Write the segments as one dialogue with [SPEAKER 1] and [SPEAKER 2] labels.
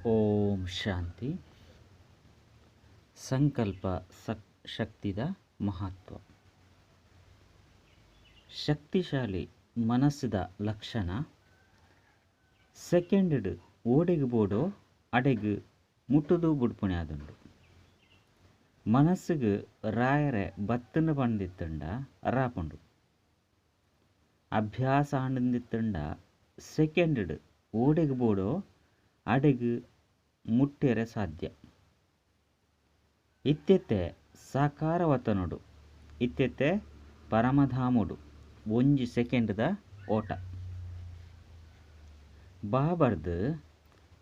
[SPEAKER 1] ಓಂ ಶಾಂತಿ. ಸಂಕಲ್ಪ ಶಕ್ತಿದ ಮಹತ್ವ. ಶಕ್ತಿಶಾಲಿ ಮನಸ್ಸಿದ ಲಕ್ಷಣ ಸೆಕೆಂಡ್ ಓಡೆಗ್ ಬೋಡೋ ಅಡೆಗ್ ಮುಟ್ಟುದು ಬುಡ್ಪುಣೆ ಆದುಂಡು. ಮನಸ್ಸಿಗೆ ರಾಯರೆ ಬತ್ತನ ಪಂಡಿತ್ತಂಡ ರಾಪುಂಡು. ಅಭ್ಯಾಸ ಆಂಡಿತ್ತಂಡ ಸೆಕೆಂಡ್ ಓಡೆಗ್ ಬೋಡೋ ಅಡೆಗ್ ಮುಟ್ಟೆರೆ ಸಾಧ್ಯ. ಇತ್ತೆತ್ತೆ ಸಾಕಾರವತನೋಡು ಇತ್ತೆತ್ತೆ ಪರಮಧಾಮೋಡು ಒಂಜಿ ಸೆಕೆಂಡ್ದ ಓಟ. ಬಾಬರ್ದು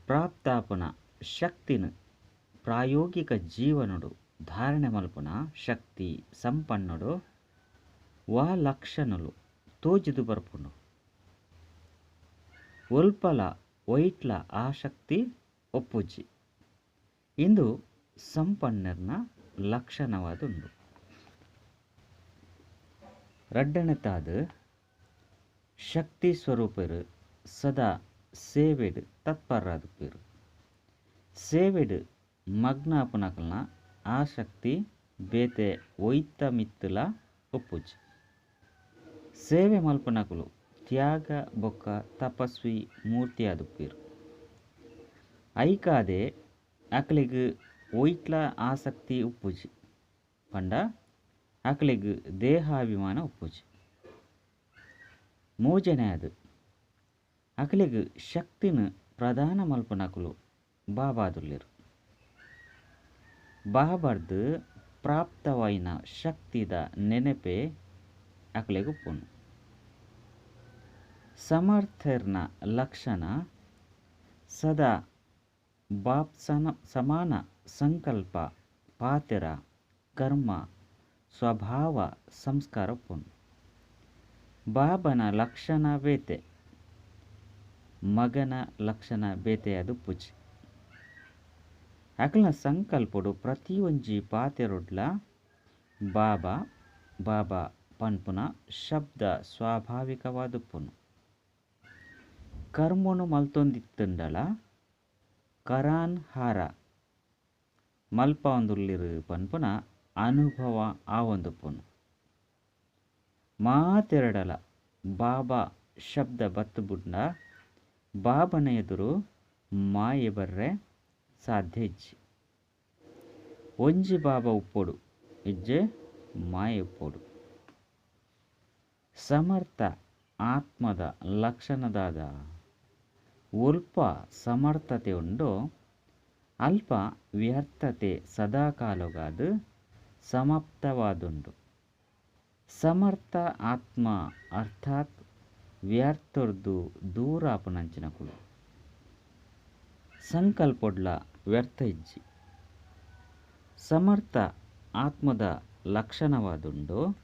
[SPEAKER 1] ಪ್ರಾಪ್ತಾಪನ ಶಕ್ತಿನ ಪ್ರಾಯೋಗಿಕ ಜೀವನೋಡು ಧಾರಣೆ ಮಲ್ಪುನ ಶಕ್ತಿ ಸಂಪನ್ನೋಡು ವಾ ಲಕ್ಷಣಲು ತೋಜಿದು ಬರ್ಪುಂಡು. ಒಲ್ಪಲ ಒಯ್ಟ್ಲ ಆ ಶಕ್ತಿ ಒಪ್ಪುಜಿ. ಇಂದು ಸಂಪನ್ನರ್ನ ಲಕ್ಷಣವಾದುಂಡು. ರಡ್ಡನೆತಾದ ಶಕ್ತಿ ಸ್ವರೂಪರು ಸದಾ ಸೇವೆಡ್ ತತ್ಪರರಾದುಪ್ಪೆರು. ಸೇವೆಡ್ ಮಗ್ನಾಪುನಕಲ್ನ ಆ ಶಕ್ತಿ ಬೇತೆ ಒಯ್ತ ಮಿತ್ತುಲ ಒಪ್ಪುಜಿ. ಸೇವೆ ಮಲ್ಪುನಕುಲು ತ್ಯಾಗ ಬೊಕ್ಕ ತಪಸ್ವಿ ಮೂರ್ತಿಯಾದುಪ್ಪೆರು. ಐಕಾದೆ ಅಕಲೆಗ್ ಒಯ್ಟ್ಲ ಆಸಕ್ತಿ ಉಪ್ಪುಜಿ ಪಂಡ ಅಕಲೆಗ್ ದೇಹಾಭಿಮಾನ ಉಪ್ಪುಜಿ. ಮೂಜನೆಯಾದ ಅಕಲೆಗ್ ಶಕ್ತಿನ ಪ್ರಧಾನ ಮಲ್ಪುನಕುಲು ಬಾಬಾದುಲ್ಲೆರು. ಬಾಬರ್ದು ಪ್ರಾಪ್ತವಾಯಿನ ಶಕ್ತಿದ ನೆನಪೆ ಅಕಲೆಗ್ ಉಪ್ಪುಂಡು. ಸಮರ್ಥರ್ನ ಲಕ್ಷಣ ಸದಾ ಬಾಪ್ಸನ ಸಮಾನ ಸಂಕಲ್ಪ ಪಾತೆರ ಕರ್ಮ ಸ್ವಭಾವ ಸಂಸ್ಕಾರ ಉಪ್ಪುಂಡು. ಬಾಬನ ಲಕ್ಷಣ ಬೇತೆ ಮಗನ ಲಕ್ಷಣ ಬೇತೆಯಾದ ಉಪ್ಪುಜಿ. ಅಕಲ್ನ ಸಂಕಲ್ಪಡು ಪ್ರತಿಯೊಂಜಿ ಪಾತೆರೊಡ್ಲ ಬಾಬಾ ಬಾಬಾ ಪನ್ಪುನ ಶಬ್ದ ಸ್ವಾಭಾವಿಕವಾದುಪ್ಪುನು. ಕರ್ಮನು ಮಲ್ತೊಂದಿತ್ತಂಡಲ ಕರಾನ್ ಹಾರ ಮಲ್ಪೊಂದುಲ್ಲೆರು ಪನ್ಪುನ ಅನುಭವ ಆವೊಂದುಪ್ಪುನು. ಮಾತೆರಡಲ ಬಾಬಾ ಶಬ್ದ ಬತ್ತು ಬುಡ್ಂಡ ಬಾಬನ ಎದುರು ಮಾಯೆ ಬರ್ರೆ ಸಾಧ್ಯ ಇಜ್ಜಿ. ಒಂಜಿ ಬಾಬಾ ಉಪ್ಪೊಡು ಇಜ್ಜೆ ಮಾಯೆ ಉಪ್ಪೊಡು. ಸಮರ್ಥ ಆತ್ಮದ ಲಕ್ಷಣದಾದ ಒಲ್ಪ ಸಮರ್ಥತೆ ಉಂಡೋ ಅಲ್ಪ ವ್ಯರ್ಥತೆ ಸದಾಕಾಲಗಾದ ಸಮಾಪ್ತವಾದುಂಡು. ಸಮರ್ಥ ಆತ್ಮ ಅರ್ಥಾತ್ ವ್ಯರ್ಥರ್ದು ದೂರಾಪುನಂಚಿನಕುಲು. ಸಂಕಲ್ಪೊಡ್ಲ ವ್ಯರ್ಥ ಇಜ್ಜಿ. ಸಮರ್ಥ ಆತ್ಮದ ಲಕ್ಷಣವಾದುಂಡು.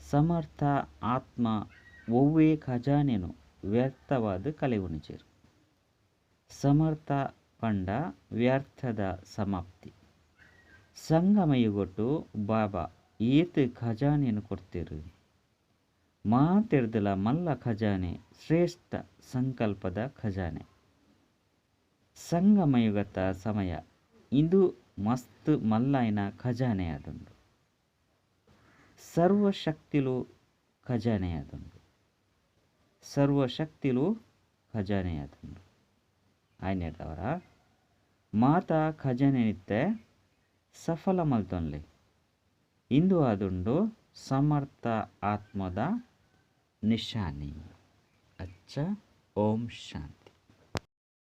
[SPEAKER 1] ಸಮರ್ಥ ಆತ್ಮ ಒವ್ವೇ ಖಜಾನೆನು ವ್ಯರ್ಥವಾದ ಕಲೆಯುಣಿಜೆರು. ಸಮರ್ಥ ಪಂಡ ವ್ಯರ್ಥದ ಸಮಾಪ್ತಿ. ಸಂಗಮಯುಗೊಟ್ಟು ಬಾಬಾ ಏತ್ ಖಜಾನೆನು ಕೊಡ್ತೇರು. ಮಾತೆರ್ದಲ ಮಲ್ಲ ಖಜಾನೆ ಶ್ರೇಷ್ಠ ಸಂಕಲ್ಪದ ಖಜಾನೆ. ಸಂಗಮಯುಗತ ಸಮಯ ಇಂದು ಮಸ್ತ್ ಮಲ್ಲಾಯಿನ ಖಜಾನೆಯಾದುಂಡು. ಸರ್ವಶಕ್ತಿಲು ಖಜಾನೆಯಾದುಂಡು. ಸರ್ವಶಕ್ತಿಲು ಖಜಾನೆಯಾದುಂಡು. ಆಯ್ನೆದವರ ಮಾತಾ ಖಜಾನೆ ನಿತ್ತೆ ಸಫಲ ಮಲ್ತೊನ್ಲೆ. ಇಂದು ಆದುಂಡು ಸಮರ್ಥ ಆತ್ಮದ ನಿಶಾನಿ. ಅಚ್ಚ ಓಂ ಶಾಂತಿ.